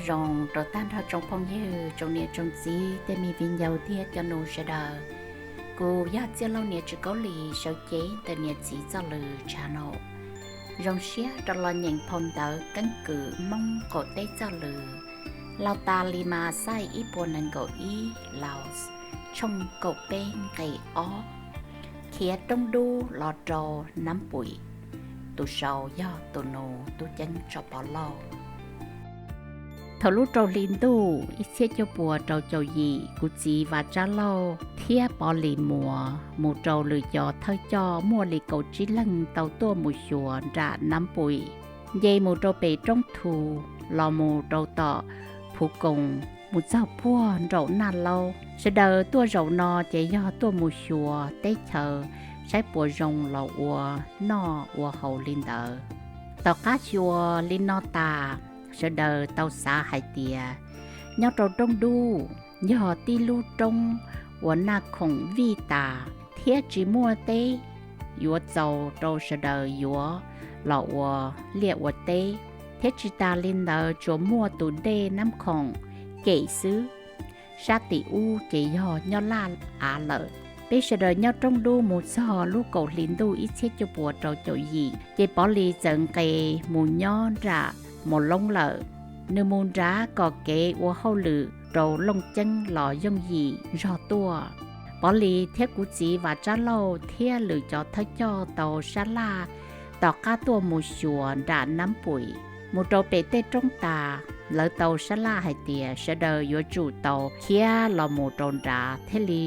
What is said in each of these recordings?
Zoo rau tag nrho tsoom phooj ywg, tsoom niam tsoom txiv, tej me viv ncaus thiab cov nus sawv daws. Kuv yog Txiaj Lauj niam Tswv Kaub Lis, sawv cev ntawm niam txiv txoj lus channel. Zoo siab rov los nyeem phau ntawv keeb kwm Hmoob qaum teb txoj lus, Laus Tas Lis Mas Xais ib puas nees nkaum ib, Laus, tshooj kaum peb nqe ob, khiav roob dub los rau Nab Puim. Tus sau yog tus nus tub ceeb Tso Pov Lauj. Thaum lub rau hli ntuj ib txhiab cuaj puas rau caum yim, kuv txiv Vam Tsab Lauj thiab Pov Lis Muas mus rau lwm cov thawj coj muaj li kaum tsib leeg tau tuaj mus xyuas nram Nab Puim, nce mus rau pem Roob Thu, los mus rau tom Phuv Koos, mus txog puag nraum Naj Laub. Sawv daws tuaj zaum no ces yog tuaj mus xyuas teb chaws, saib puas zoo los ua noj ua haus li ntawd. Tom qab xyuas li no tas, sawv daws tau xav hais tias nyob rau Roob Dub yog tib lub roob uas naj khoom vij tas thiab tsis muaj teb yuav txaus rau sawv daws yuav los ua liaj ua teb, thiab tsis tas li ntawd tsuas muaj tus dej Nab Khoom kem xwb. Sab tim ub ces yog nyob Laj av lawm. Peb sawv daws nyob Roob Dub mus txog lub kaum hli ntuj ib txhiab cuaj puas rau caum yim, ces Pov Lis txawm nqes mus nyob nram Moos Loob lawm. Nws mus nrad kom kev ua hauj lwm rau Looj Ceeb los yooj yim zog tuaj. Pov Lis thiab kuv txiv Vam Tsab Lauj thiab lwm cov thawj coj tau sab laj tom qab tuaj mus xyuas nram Nab Puim. Mus rau pem tej roob tas, lawv tau sab laj hais tias sawv daws yuav tsum tau khiav los mus rau nrad thiaj li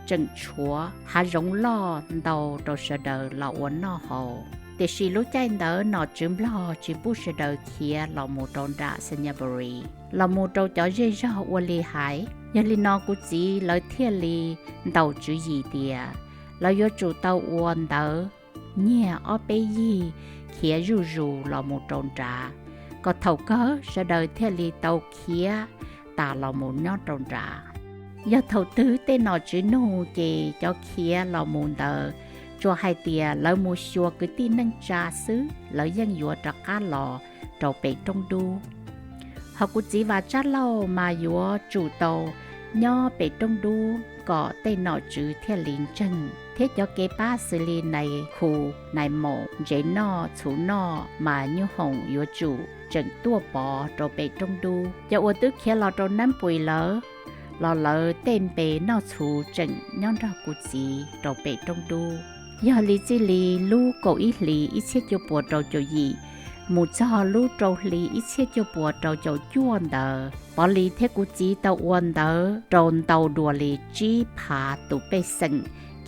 tseem tshuav hav zoov loj ntau rau sawv daws los ua noj haus. Tiam sis lub caij ntawd nom tswv Nplog tsis pub sawv daws khiav los mus rau nram Xayaburi, los mus rau cov zej zog ua li hais. Yog li no kuv txiv lawv thiaj li ntaus tswv yim tias lawv yuav tsum tau ua ntawv nyiag ob peb yig khiav zuj zus los mus rau nrad, kom thaum kawg sawv daws thiaj li tau khiav tas los mus nyob rau nrad. Yog thaum twg tej nom tswv nug ces cov khiav los mus ntawd tsuas hais tias lawv mus xyuas kwv tij neej tsa xwb, lawv yeej yuav rov qab los rau pem Roob Dub. Ho kuv txiv Vam Tsab Lauj mas yuav tsum tau nyob pem Roob Dub kom tej nom tswv thiaj li ntseeg, thiab cov kev pab xws li nais khu, nais maum, ntsev noj txhuv noj mas nyuj hoom yuav tsum tseem tuaj pov rau pem Roob Dub. Cov uas twb khiav los rau Nab Puim lawm los lawv tej npe noj txhuv tseem nyob nrog kuv txiv rau pem Roob Dub. Yog li txij li lub kaum ib hlis ib txhiab cuaj puas rau caum yim mus txog lub rau hli ib txhiab cuaj puas rau caum cuaj ntawd, Pov Lis thiab kuv txiv tau ua ntawv rau ntau dua li tsib phav tus pej xeem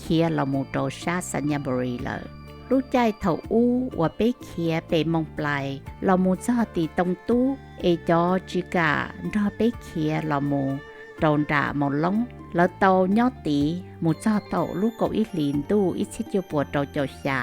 khiav los mus rau sab Xayaburi lawm. Lub caij thaum ub uas peb khiav pem Moos Plais los mus txog tim Tooj Tub, es cov tsis kam nrog peb khiav los mus rau nram Moos Loob, lawv tau nyob tid mus txog thaum lub kaum ib hlis ntuj ib txhiab cuaj puas rau caum xya.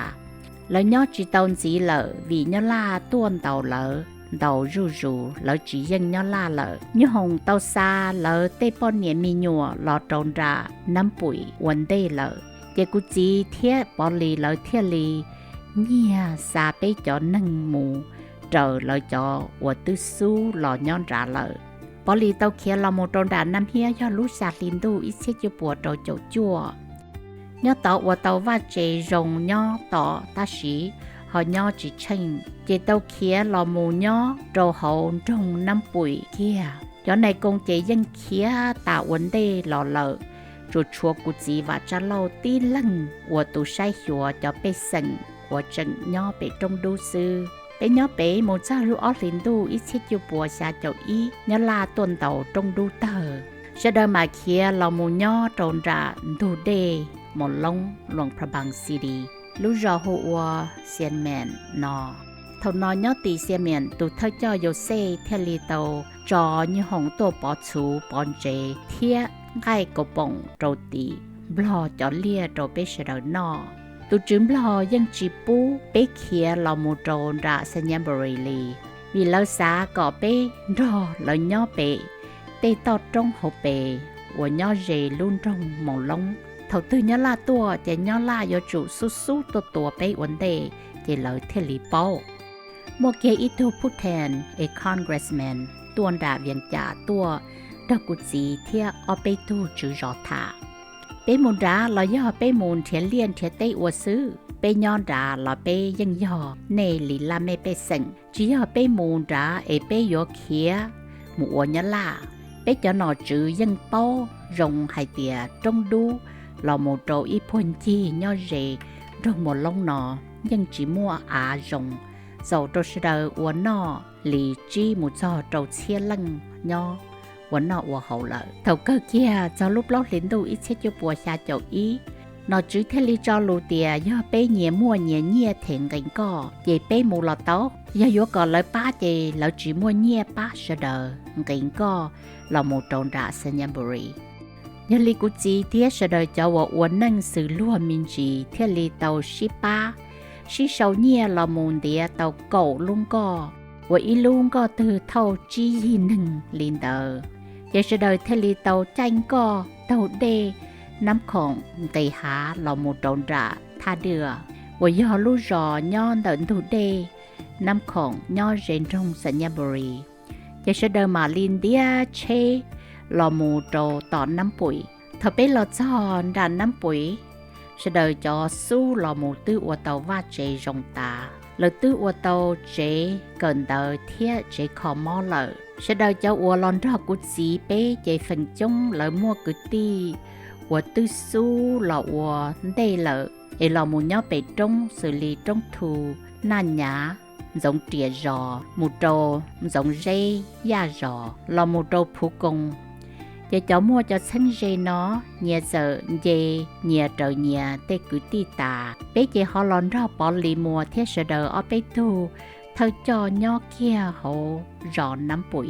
Lawv nyob tsis tau ntxiv lawm vim Nyab Laj tuaj ntaus lawv, ntaus zuj zus, lawv tsis yeej Nyab Laj lawm. Nyuj hoom tau xa lawv tej poj niam me nyuam los rau nram Nab Puim ua ntej lawm, ces kuv txiv thiab Pov Lis lawv thiaj li nyiag xa peb cov neeg mus raws lawv cov uas twb xub los nyob nrad lawm. Pov Lis tau khiav los mus rau nram Nab Hiab yog lub xya hli ntuj ib txhiab cuaj puas rau caum cuaj. Nyob tod ua tau vaj tse zoo nyob tod tab sis ho nyob tsis tsheej, ces tau khiav los mus nyob rau hauv nroog Nab Puim kiag. Cov nais koo ces yeej khiav tas ua ntej los lawm, tsuas tshuav kuv txiv Vam Tsab Lauj tib leeg ua tus saib xyuas cov pej xeem uas tseem nyob pem Roob Dub xwb. Peb nyob pem mus txog lub ob hlis ntuj ib txhiab cuaj puas xya caum ib, Nyab Laj tuaj ntaus Roob Dub tawg, sawv daws mam khiav los mus nyob rau nram ntug dej Moos Loob, Luang Prabang City, lub zos hu ua Xiamen no. Thaum no nyob tim Xiamen tus thawj coj Yauxej thiaj li tau tso nyuj hoom tuaj pov txhuv pov ntsev thiab nqaij kaus poom rau tim Nplog cov liaj rau peb sawv daws noj. Tus tswv Nplog yeej tsis pub peb khiav los mus rau nram Xayaburi li, vim lawv xav kom peb nrog lawv nyob pem tej toj roob hauv pes uas nyob ze lub nroog Moos Loob. Thaum twg Nyab Laj tuaj ces Nyab Laj yuav tsum xub xub tuaj tua peb ua ntej, ces lawv thiaj li paub. Muaj kiag ib tug Phu Then es Congressman tuaj nram Vias Cas tuaj nrog kuv txiv thiab ob peb tug tswv zos tham. Peb mus nrad los yog peb mus nrhiav liaj nrhiav teb ua xwb, peb nyob nrad los peb yeej yog nej li laj mej pej xeem, tsis yog peb mus nrad es peb yuav khiav mus ua Nyab Laj. Peb cov nom tswv yeej paub zoo hais tias roob dub los mus rau ib puag ncig nyob ze nroog Muas Loob no yeej tsis muaj av zoo, txaus rau sawv daws ua noj li tsib mus txog rau txhiab leej nyob ua noj ua haus lawm. Thaum kawg kiag txog lub plaub hlis ntuj ib txhiab cuaj puas xya caum ib, nom tswv thiaj li tso lus tias yog peb nyias muaj nyias nyiaj them nqi nkoj ces peb mus los tau, yog yuav kom lawv pab ces lawv tsis muaj nyiaj pab sawv daws nqi nkoj los mus rau nram Xanaburi. Yog li kuv txiv thiab sawv daws cov uas ua neej xws luag me ntsis thiaj li tau sib pab, sib sau nyiaj los mus ntiav tau kaum lub nkoj, uas ib lub nkoj twg thauj tsib yig neeg li ntawd. Ces sawv daws thiaj li tau caij nkoj taug dej Nab Khoom nqis hav los mus rau nram Thaj Dwj, uas yog lub zos nyob ntawm ntug dej Nab Khoom nyob ze nroog Xanaburi. Ces sawv daws mam li ntiav tsheb los mus rau tom Nab Pum. Thaum peb los txog nram Nab Pum, sawv daws cov xub los mus twb ua tau vaj tsev zoo tas, lawv twb ua tau tsev kawm ntawv thiab tsev kho mob lawm. Sawv daws cov uas los nrog kuv txiv peb ces feem coob lawv muaj kwv tij uas twb xub los ua ntej lawm es los mus nyob pem roob xws li Roob Thu, Naj Nyav, Ntxoov Riam Zos mus rau Ntxoov Zeb Yaj Zos los mus rau Phuv Koo. Ces cov muaj cov txheeb ze no nyias txawm nce nyias raws nyias tej kwv tij tas, peb ces ho los nrog Pov Lis Muas thiab sawv daws ob peb tug thawj coj nyob kiag hauv zos Nab Pum.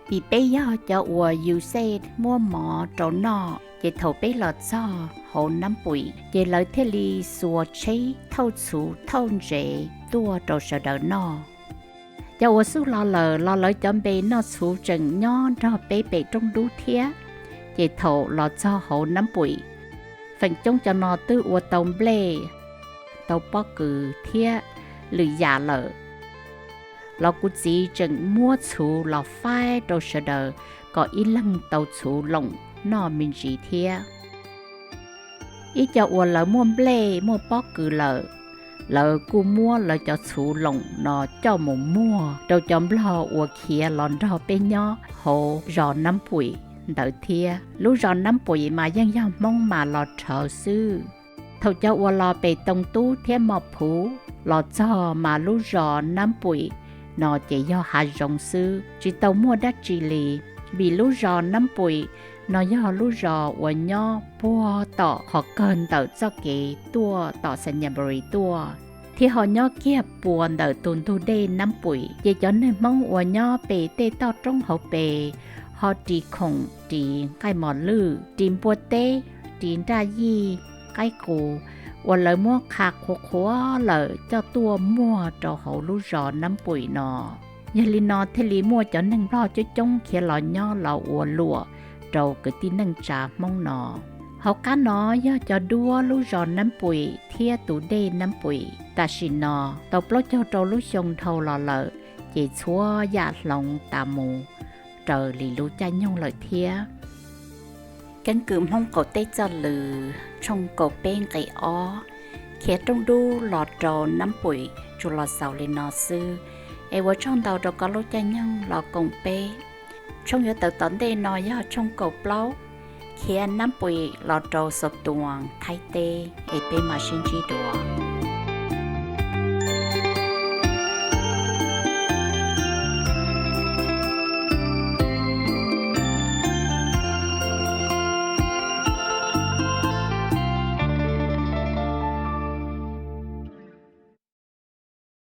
Vim peb yog cov uas yu xej muab mov rau noj, ces thaum peb los txog hauv Nab Pum ces lawv thiaj li xuas tsheb thauj txhuv thauj ntsev tuaj rau sawv daws noj. Cov uas xub los lawm los lawv cov npe noj txhuv tseem nyob nrog peb pem roob dub thiab. Ces thaum los txog hauv Nab Pum, feem coob cov no twb ua tau nplej, tau pob kws thiab lwm yam lawm, los kuv txiv tseem muab txhuv los faib rau sawv daws kom ib leeg tau txhuv loom noj me ntsis thiab. Ib co uas lawv muaj nplej muaj pob kws lawm, lawv kuj muab lawv cov txhuv loom no coj mus muag rau cov Nplog uas khiav los nrog peb nyob hauv zos Nab Pum ntawd thiab. Lub zos Nab Pum mas yeej yog Hmoob mas los rhawv xwb. Thaum cov uas los pem Tooj Tub thiab Mos Phuv los txog mas lub zos Nab Pum no ces yog hav zoov xwb, tsis tau muaj dab tsi li. Vim lub zos Nab Pum no yog lub zos uas nyob puag tom qhov kawg ntawm txoj kev tuaj tom Xanaburi tuaj, thiab ho nyob kiag puas ntawm tus ntug dej Nab Pum. Ces cov neeg Hmoob uas nyob pem tej toj roob hauv pes ho ris khoom, ris nqaij mos lwj, ris npua teb, ris nraj yij, qaib qus uas lawv muab qha qhuav qhuav lawm coj tuaj muag rau hauv lub zos Nab Pum no. Yog li no thiaj li muaj cov neeg Nplog coob coob khiav los nyob los ua luam rau kwv tij neej tsa Hmoob no. Hauv qab no yog cov duab lub zos Nab Pum thiab tus dej Nab Pum. Tam sim no tau plaub caug rau lub xyoo dhau los lawm, ces txhua yam hloov tas mus raws li lub caij nyoog lawm thiab. Keeb kwm Hmoob Qaum Teb Txoj Lw, tshooj kaum peb nqe ob, khiav rooj dub los rau Nab Pum tsuas los xaus li no xwb. Es ua tsaug ntau rau koj lub caij nyoog los koom peb. Tshooj yuav tawm tom ntej no yog tshooj kaum plaub, khiav Nab Pum los rau Xaus Tuas, Thaib teb. Es peb mam sib ntsib dua.